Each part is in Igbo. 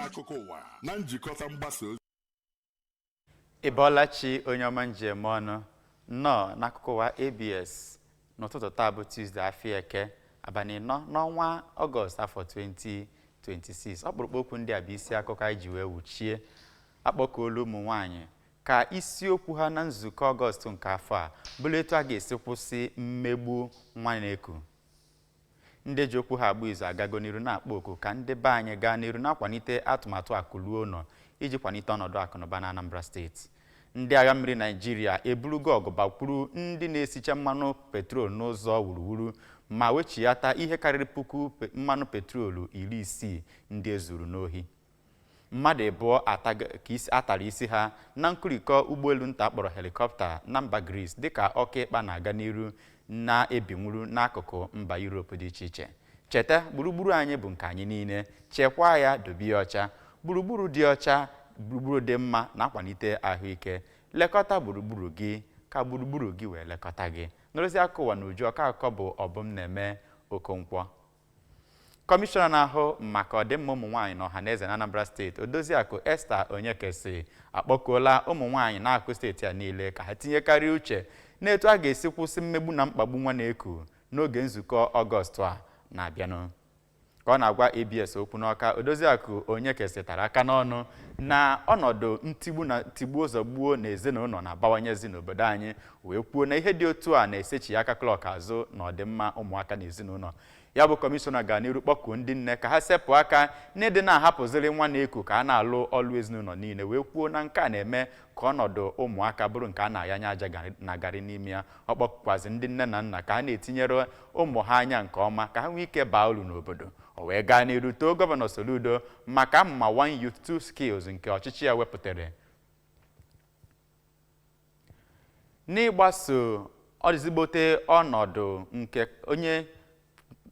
Akụkọ ụwa na njikọta mgbasa ozi. Ị bọọla chi, onye ọma njem ọnụ. Nnọọ n'akụkọ ụwa ABS n'ụtụtụ taa bụ Tuesday, afịa Eke, abalị 4 n'ọnwa Ọgọst, afọ 2026. Ọkpụrụkpụ okwu ndị a bụ isi akụkọ anyị ji wee wuchie. Akpọkuola ụmụ nwaanyị ka isiokwu ha na nzukọ Ọgọst nke afọ a bụrụ etu a ga-esi kwụsị mmegbu nwa na-eku. Ndị ji okwu ha agba izu agago n'iru na-akpọ oku ka ndị be anyị gaa n'iru na-akwalite atụmatụ akụluo ụlọ iji kwalite ọnọdụ akụnụba na Anambra Steeti. Ndị agha mmiri Naijiria eburugo ọgụ bakwuru ndị na-esicha mmanụ petrol n'ụzọ wuruwuru ma wechighata ihe karịrị puku mmanụ petrolu 60 ndị ezuru n'ohi. Mmadụ 2 ka isi atara isi ha na nkurikọ ụgbọelu nta akpọrọ helicopter na mba Greece, dịka ọkụ ịkpa na-aga n'iru na-ebinwuru n'akụkụ mba Europe dị iche iche. Cheta, gburugburu anyị bụ nke anyị niile. Chekwaa ya, dobe ya ọcha. Gburugburu dị ọcha, gburugburu dị mma na-akwalite ahụike. Lekọta gburugburu gị ka gburugburu gị wee lekọta gị. Nụrụzi akụkọ ụwa n'uju. Ọka akụkọ bụ Ọbụm Na-eme Okonkwo. Kọmishọna na-ahụ maka ọdịmma ụmụ nwaanyị na ọhaneze na Anambra Steeti, Odoziakụ Esther Onyekesi, akpọkuola ụmụ nwaanyị na-akụ steeti a niile ka ha tinyekarị uche n'etu a ga-esi kwụsị mmegbu na mkpagbu nwa na-eku n'oge nzukọ Ọgọst a na-abịanụ. Ka ọ na-agwa ABS okwu n'Ọka, Odoziakụ Onyekesi tara aka n'ọnụ na ọnọdụ ntigbu na tigbuo zọgbuo na ezinụlọ na-abawanyezi n'obodo anyị, wee kwuo na ihe dị otu a na-esechi aka klọk azụ na ọdịmma ụmụaka na ezinụlọ. Ya bụ kọmishọna gara n'iru kpọkuo ndị nne ka ha sepụ aka n'ịdị na-ahapụziri nwa na-eku ka a na-alụ ọlụ ezinụlọ niile, wee kwuo na nke a na-eme ka ọnọdụ ụmụaka bụrụ nke a na-ayanye aja na garị n'ime ya. Ọ kpọkwazi ndị nne na nna ka ha na-etinyere ụmụ ha anya nke ọma ka ha nwee ike baa uru n'obodo. O wee gaa n'iru too Gọvanọ Soludo maka amụma One Youth Two Skills nke ọchịchị ya wepụtara. N'ịgbaso ezigbote ọnọdụ nke onye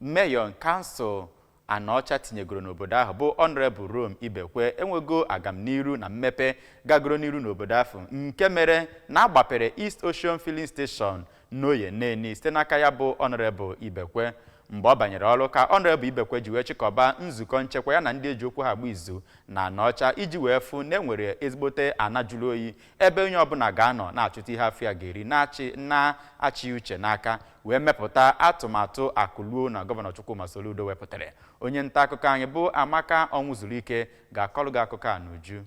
meyọ kansụl Anaọcha tinyegoro n'obodo ahụ, bụ Honorable Rome Ibekwe, enwego agamniru na mmepe gagoro n'iru n'obodo ahụ, nke mere na agbapere East Ocean Filling Station n'Oye Neni site n'aka ya bụ Honorable Ibekwe. Mgbe ọ banyere ọrụ ka Honorable Ibekwe ji wee chịkọba nzukọ nchekwa ya na ndị eji okwu ha agba izu na Anaọcha iji wee fụ na enwere ezigbote ana jụrụ oyi ebe onye ọbụla ga-anọ na-achụta ihe afọ ya ga-eri, na-achị na-achị uche n'aka, wee mepụta atụmatụ akụluo na Gọvanọ Chukwuma Soludo wepụtara. Onye nta akụkọ anyị bụ Amaka Ọnwụzuru ga-akọrọ gị akụkọ a n'uju.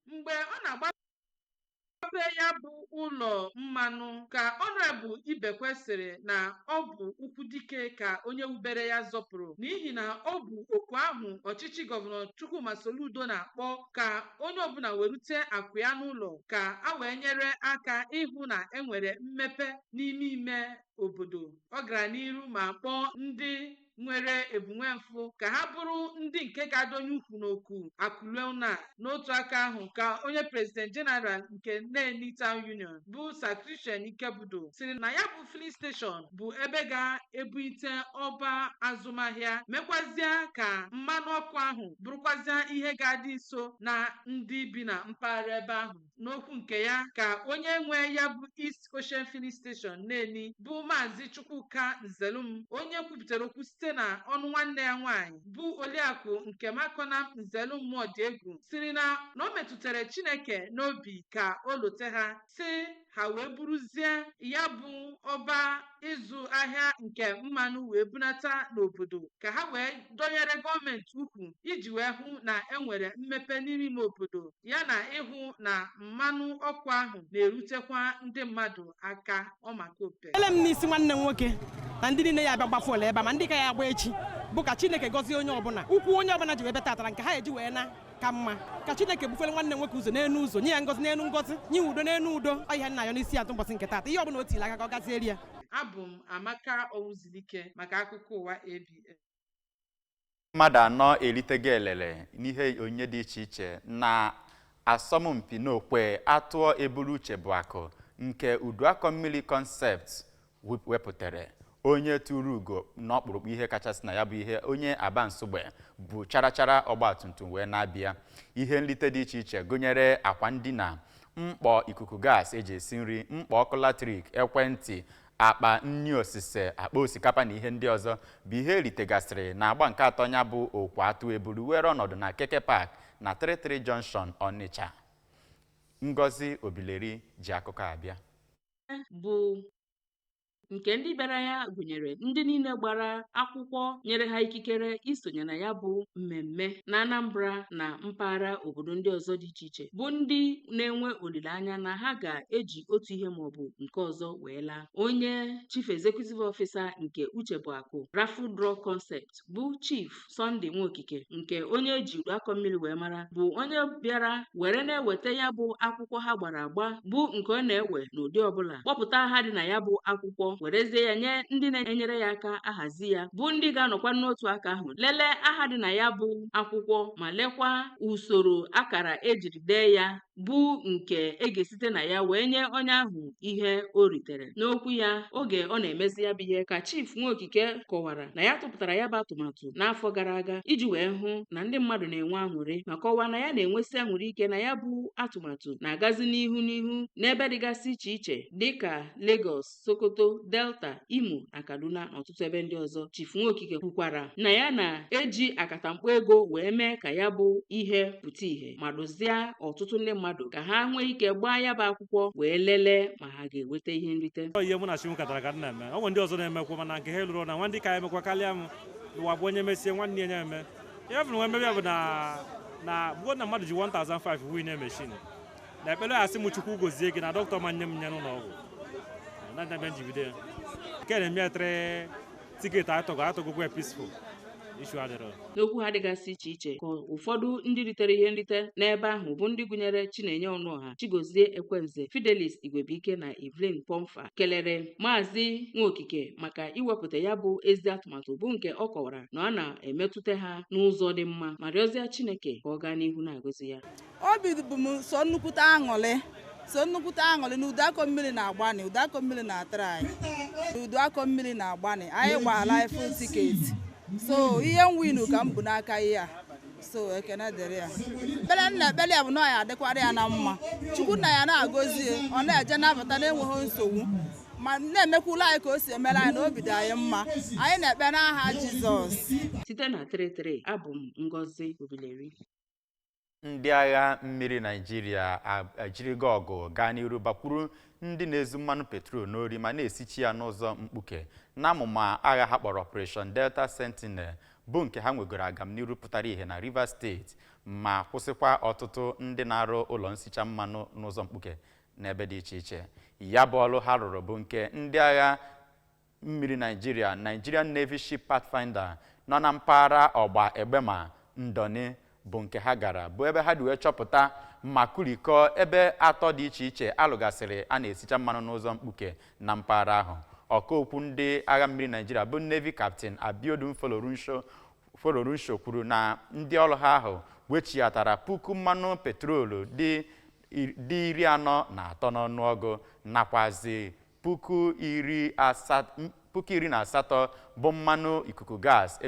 Mgbe ọ na-agbape ya bụ ụlọ mmanụ ka Honorable Ibekwe sịrị na ọ bụ ụkwụ dike ka onye wubere ya zọpụrụ, n'ihi na ọ bụ oku ahụ ọchịchị Gọvanọ Chukwuma Soludo na-akpọ ka onye ọbụla werute akụ ya n'ụlọ ka a wee nyere aka ịhụ na enwere mmepe n'ime ime obodo. Ọ gara n'iru ma kpọọ ndị nwere ebumnwemfụ ka ha bụrụ ndị nke ga-adọnye ukwu n'oku akụluona. N'otu aka ahụ ka onye President General nke Neni Town Union, bụ Sir Christian Ikebudo, sịrị na ya bụ filling station bụ ebe ga-ebulite ọba azụmahịa, mekwazie ka mmanụ ọkụ ahụ bụrụkwazịa ihe ga-adị nso na ndị bi na mpaghara ebe ahụ. N'okwu nke ya ka onye nwe ya bụ East Ocean Filling Station Neni, bụ Maazị Chukwuka Nzelum, onye kwupụtara okwu site na ọnụ nwanne ya nwaanyị, bụ Oliakụ nke Makona Nzelum Mụọdịegwu, siri na o metụtara Chineke n'obi ka o lote ha, si ha wee buruzie ya bụ ọba ịzụ ahịa nke mmanụ wee bunata n'obodo ka ha wee dọnyere gọọmenti ukwu iji wee hụ na enwere mmepe n'ime ime obodo, ya na ịhụ na mmanụ ọkụ ahụ na-erutekwa ndị mmadụ aka ọmakope. Ele m n'isi nwanne m nwoke na ndị niile ya abịa gba fuel ebe a, ma ndị ka ya agba echi, bụ ka Chineke gọzie onye ọbụla. Ụkwụ onye ọbụla ji wee bịa tatara nke ha eji wee na ka mma. Ka Chineke bufere nwanne m nwoke ụzọ n'elu ụzọ, nye ya ngọzi n'elu ngọzi, nye udo n'elu udo. Ọ ihe nna ya n'isi atụ ụbọchị nke tata, ihe ọbụla o tiri aka ka ọ gaziere ya. Abụ m Amaka Ọwụzilike maka akụkọ ụwa ABS. Mmadụ 4 eritego elele n'ihe onyinye dị iche iche na asọmpi n'okwe atụọ eburu uche bụ akụ nke Uduakọ Mmiri Concept wepụtara. Onye tụrụ ugo n'ọkpụrụkpụ ihe kachasị na ya bụ ihe onye Aba Nsugbe bụ charachara ọgbatumtum wee na-abịa. Ihe nrite dị iche iche gụnyere akwa ndina, mkpọ ikuku gas eji esi nri, mkpọ ọkụ latrik, ekwentị, Akpa nni osise, akpa osikapa na ihe ndị ọzọ bụ ihe eritegasịrị na agba nke atọ ya bụ okwe atụ eburu were ọnọdụ na Keke Park na 33 Junction, Onitsha. Ngozi Obileri ji akụkọ abịa. Bụ nke ndị bịara ya gụnyere ndị niile gbara akwụkwọ nyere ha ikikere isonye na ya bụ mmemme na Anambra na mpaghara obodo ndị ọzọ dị iche iche, bụ ndị na-enwe olileanya na ha ga-eji otu ihe maọbụ nke ọzọ wee laa. Onye Chief Executive Officer nke Uchebuakụ Raffle Draw Concept, bụ Chief Sunday Nwokike, nke onye eji akọ mmiri wee mara, bụ onye bịara were na-eweta ya bụ akwụkwọ ha gbara agba, bụ nke ọ na-ewe n'ụdị ọbụla, kpọpụta ha dị na ya bụ akwụkwọ, werezie ya nye ndị na-enyere ya aka ahazi ya, bụ ndị ga-anọkwa n'otu aka ahụ lelee aha dị na ya bụ akwụkwọ ma lekwa usoro akara ejiri dee ya, bụ nke e ga-esite na ya wee nye onye ahụ ihe o ritere. N'okwu ya oge ọ na-emezi ya bụ ihe, ka Chief Nwokike kọwara na ya tụpụtara ya bụ atụmatụ n'afọ gara aga iji wee hụ na ndị mmadụ na-enwe aṅụrị, ma kọwaa na ya na-enwesi aṅụrị ike na ya bụ atụmatụ na-agazi n'ihu n'ihu n'ebe dịgasị iche iche dịka Lagos, Sokoto, Delta, Imo na Kaduna na ọtụtụ ebe ndị ọzọ. Chief Nwokike kwukwara na ya na-eji akatamkpo ego wee mee ka ya bụ ihe pụta ìhè ma dozie ọtụtụ ndị mmadụ ka ha nwee ike gbaa ya bụ akwụkwọ wee lelee ma ha ga-enweta ihe nrite. Ihe mụ na chi m katara ka m na-eme, ọ nwere ndị ọzọ na-emekwa, mana nke ha lụrụ na nwa ndị ka ya emekwa karịa m n'ụwa bụ onye mesie nwanne ya eme ihe fụrụ nwe mmebi ya bụ na gbuo na mmadụ ji 1005 win machine na ekpere ya, asị m Chukwu gozie gị na dọkịta ma nye m nye n'ụlọ ọgwụ na ndabịa njibide ya nke na-eme ya three ticket atọgo atọgokwa ya peaceful issue adịrọ. N'okwu ha dịgasị iche iche, ka ụfọdụ ndị ritere ihe nrite n'ebe ahụ, bụ ndị gụnyere Chinenye Ọnụọha, Chigozie Ekwenze, Fidelis Igwebuike na Evelyn Pomfa, kelere Maazị Nwokike maka iwepụta ya bụ ezi atụmatụ, bụ nke ọ kọwara na ọ na-emetụta ha n'ụzọ dị mma, ma rịọzie Chineke ka ọ gaa n'ihu na-agọzi ya. Obi bụ m so nnukwute aṅụrị, so nnukwute aṅụrị na udu akọ mmiri na-agbani, udu akọ mmiri na-atara anyị, udu akọ mmiri na-agbani. Anyị gbaala full ticket, so ihe m winu ka m bụ n'aka ihe a, so ekene dịrị ya. Ekpere nna ekpere ya bụ na ọ ya adịkwara ya na mma, Chukwu na ya na-agọzi ya, ọ na-eje nabata na-enweghị nsogbu, ma na-emekwula anyị ka o si emere anyị na obi dị anyị mma. Anyị na-ekpe n'aha Jizọs. Site na 33, abụ m Ngozi Obileri. Ndị agha mmiri Naijiria ejirigo ọgụ gaa n'iru bakwuru ndị na-ezu mmanụ petrol n'ori ma na-esichi ya n'ụzọ mkpuke n'amụma agha ha kpọrọ Operation Delta Sentinel, bụ nke ha nwegoro agamniru pụtara ihe na Rivers Steeti ma kwụsịkwa ọtụtụ ndị na-arụ ụlọ nsicha mmanụ n'ụzọ mkpuke n'ebe dị iche iche. Ya bụ ọrụ ha rụrụ bụ nke ndị agha mmiri Naijiria, Nigerian Navy Ship Pathfinder, nọ na mpaghara ọgba Egbema Ndoni, bụ nke ha gara, bụ ebe ha dị wee chọpụta ma kụrikọọ ebe atọ dị iche iche alụgasịrị a na-esicha mmanụ n'ụzọ mkpuke na mpaghara ahụ. Ọkaokwu ndị agha mmiri Naijiria, bụ Navy Captain Abiodun Folorunsho, kwuru na ndị ọrụ ha ahụ wechighatara puku mmanụ petrolu dị 43 n'ọnụọgụ, nakwazi 18,000 bụ mmanụ ikuku gas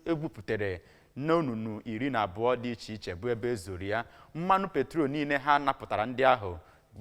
egwupụtere n'onunu 12 dị iche iche bụ ebe ezoro ya. Mmanụ petrol niile ha napụtara ndị ahụ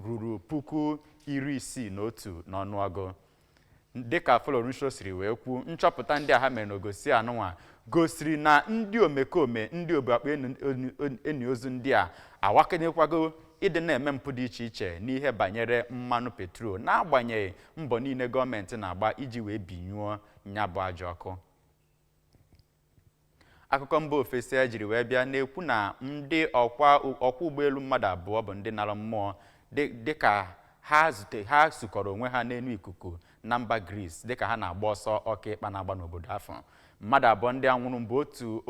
ruru 61,000 n'ọnụọgụ. Dịka Folorunsho siri wee kwuo, nchọpụta ndị a ha mere n'ogosi anụnwa gosiri na ndị omekome, ndị obuakpa eni ozu ndị a awakanyekwago ịdị na-eme mpụ dị iche iche n'ihe banyere mmanụ petrol, n'agbanyeghị mbọ niile gọọmenti na-agba iji wee binyụọ nya bụ ajọ ọkụ. Akụkọ mba ofesi e jiri wee bịa na-ekwu na ndị ọkwa ụgbọelu mmadụ abụọ bụ ndị nara mmụọ dịka ha zute ha sukọrọ onwe ha n'elu ikuku na mba Greece dịka ha na-agba ọsọ ọka ịkpa na-agba n'obodo afọ. Mmadụ abụọ ndị a nwụrụ bụ otu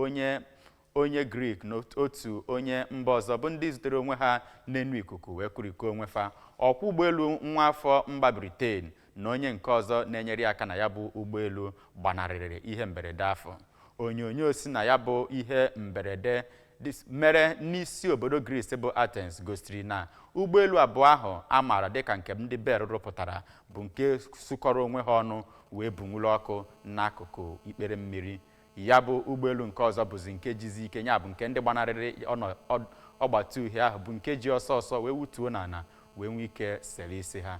onye Greek na otu onye mba ọzọ, bụ ndị zutere onwe ha n'elu ikuku wee kụrikọọ onwe fa. Ọkwọ ụgbọelu nwa afọ mba Britain na onye nke ọzọ na-enyere ya aka na ya bụ ụgbọelu gbanarịrị ihe mberede afọ. Onyonyo si na ya bụ ihe mberede mere n'isi obodo Greece bụ Athens gosiri na ụgbọelu abụọ ahụ a maara dịka nke ndị Bell rụpụtara bụ nke sụkọrọ onwe ha ọnụ wee bunwuru ọkụ n'akụkụ ikpere mmiri. Ya bụ ụgbọelu nke ọzọ bụzi nke jizi ike ya, bụ nke ndị gbanarịrị ọgbata uhie ahụ, bụ nke ji ọsọ ọsọ wee wutuo n'ala wee nwee ike sere isi ha.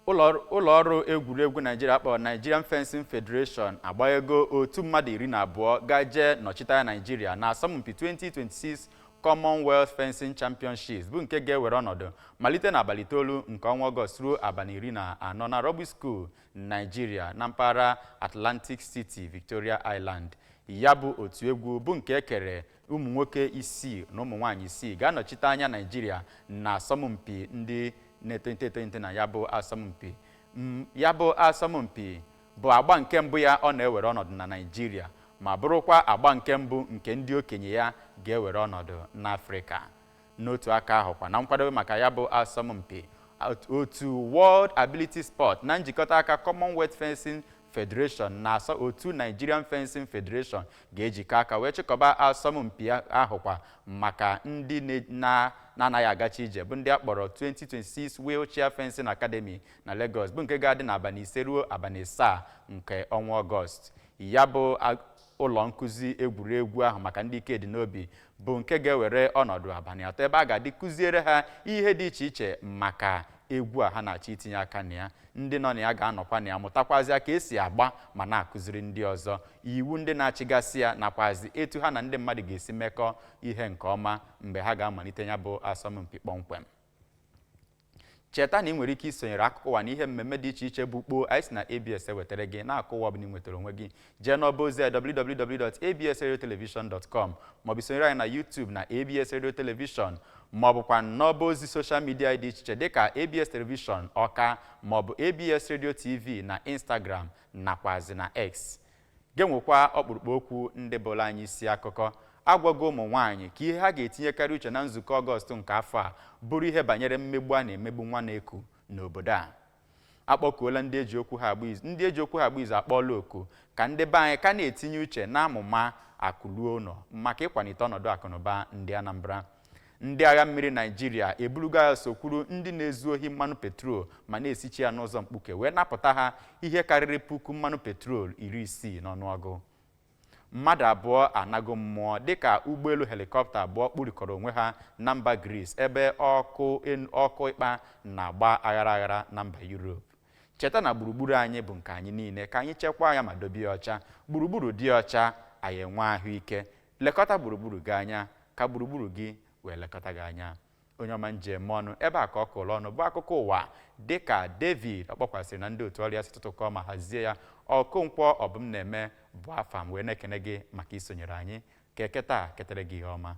Ụlọ ọrụ egwuregwu Naijiria kpọrọ Nigerian Fencing Federation agbanyego otu mmadụ 12 gaje nọchite anya Naijiria na asọmpi 2026 Commonwealth Fencing Championships, bụ nke ga-ewere ọnọdụ malite n'abalị 9 nke ọnwa Ọgọst ruo abalị 14 na Rugby School Nigeria na mpaghara Atlantic City, Victoria Island. Ya bụ otu egwu, bụ nke ekere ụmụ nwoke isii na ụmụ nwaanyị isii, ga-anọchite anya Naijiria na asọmpi ndị na-etolite etolite na ya bụ asọmpi. Ya bụ asọmpi bụ agba nke mbụ ya ọ na-ewere ọnọdụ na Naịjirịa, ma bụrụkwa agba nke mbụ nke ndị okenye ya ga-ewere ọnọdụ n'Afrịka. N'otu aka ahụkwa, na nkwadobe maka ya bụ asọmpi, otu World Ability Sport na njikọta aka Commonwealth Fencing Federation na asọ otu Nigerian Fencing Federation ga-ejikọ aka wee chịkọba asọmpi ahụkwa maka ndị na-anaghị agacha ije, bụ ndị a kpọrọ 2026 Wheelchair Fencing Academy na Lagos, bụ nke ga-adị n'abalị 5 ruo abalị 7 nke ọnwa Ọgọst. Ya bụ ụlọ nkụzi egwuregwu ahụ maka ndị ike dị n'obi bụ nke ga-ewere ọnọdụ abalị 3, ebe a ga-adị kụziere ha ihe dị iche iche maka egwu a ha na-achọ itinye aka na ya. Ndị nọ na ya ga-anọkwa na ya mụtakwazịa ka esi agba ma na-akụziri ndị ọzọ iwu ndị na-achịgasị ya, nakwazi etu ha na ndị mmadụ ga-esi mekọ ihe nke ọma mgbe ha ga-amalite ya bụ asọmpi kpọmkwem. Cheta na ị nwere ike isonyere akụkọ ụwa na ihe mmemme dị iche iche bụ kpoo anyị si na ABS ewetara gị na-akụ ụwa ọbụla ị nwetara onwe gị. Jee n'ọba ozi a www.absradiotelevision.com, maọbụ sonyere anyị na YouTube na ABS Radio Television, maọbụkwa n'ọba ozi social media dị iche iche dịka ABS Television Ọka maọbụ ABS Radio TV na Instagram nakwazi na X. Ga-enwekwa ọkpụrụkpụ okwu ndị bụla anyị isi akụkọ. Agwago ụmụ nwaanyị ka ihe ha ga-etinyekarị uche na nzukọ Ọgọst nke afọ a bụrụ ihe banyere mmegbu a na-emegbu nwa na-eku n'obodo a. Akpọkuola ndị eji okwu ha agba izu, ndị eji okwu ha agba izu akpọọla oku ka ndị be anyị ka na-etinye uche n'amụma akụluo ụlọ maka ịkwalite ọnọdụ akụnụba ndị Anambra. Ndị agha mmiri Naijiria eburugo agha sokwuru ndị na-ezu ohi mmanụ petrol ma na-esichi ya n'ụzọ mkpuke, wee napụta ha ihe karịrị puku mmanụ petrol 60 n'ọnụọgụ. Mmadụ 2 anago mmụọ dịka ụgbọelu helikọpta abụọ kpurikọrọ onwe ha na mba Gris, ebe ọkụ ọkụ ịkpa na-agba aghara aghara na mba Europe. Cheta na gburugburu anyị bụ nke anyị niile, ka anyị chekwaa ya ma dobe ya ọcha. Gburugburu dị ọcha, anyị enwe ahụike. Lekọta gburugburu gị anya ka gburugburu gị wee lekọta gị anya. Onye ọma njem ọnụ, ebe a ka ọ kụrụ ọnụ bụ akụkọ ụwa, dịka David ọ kpọkwasịrị na ndị otu ọrịa si tụtụkọ ma hazie ya. Ọkụnkwọ ọbụm na-eme bụ afa m wee na-ekene gị maka isonyere anyị. Ka eke taa ketere gị ihe ọma.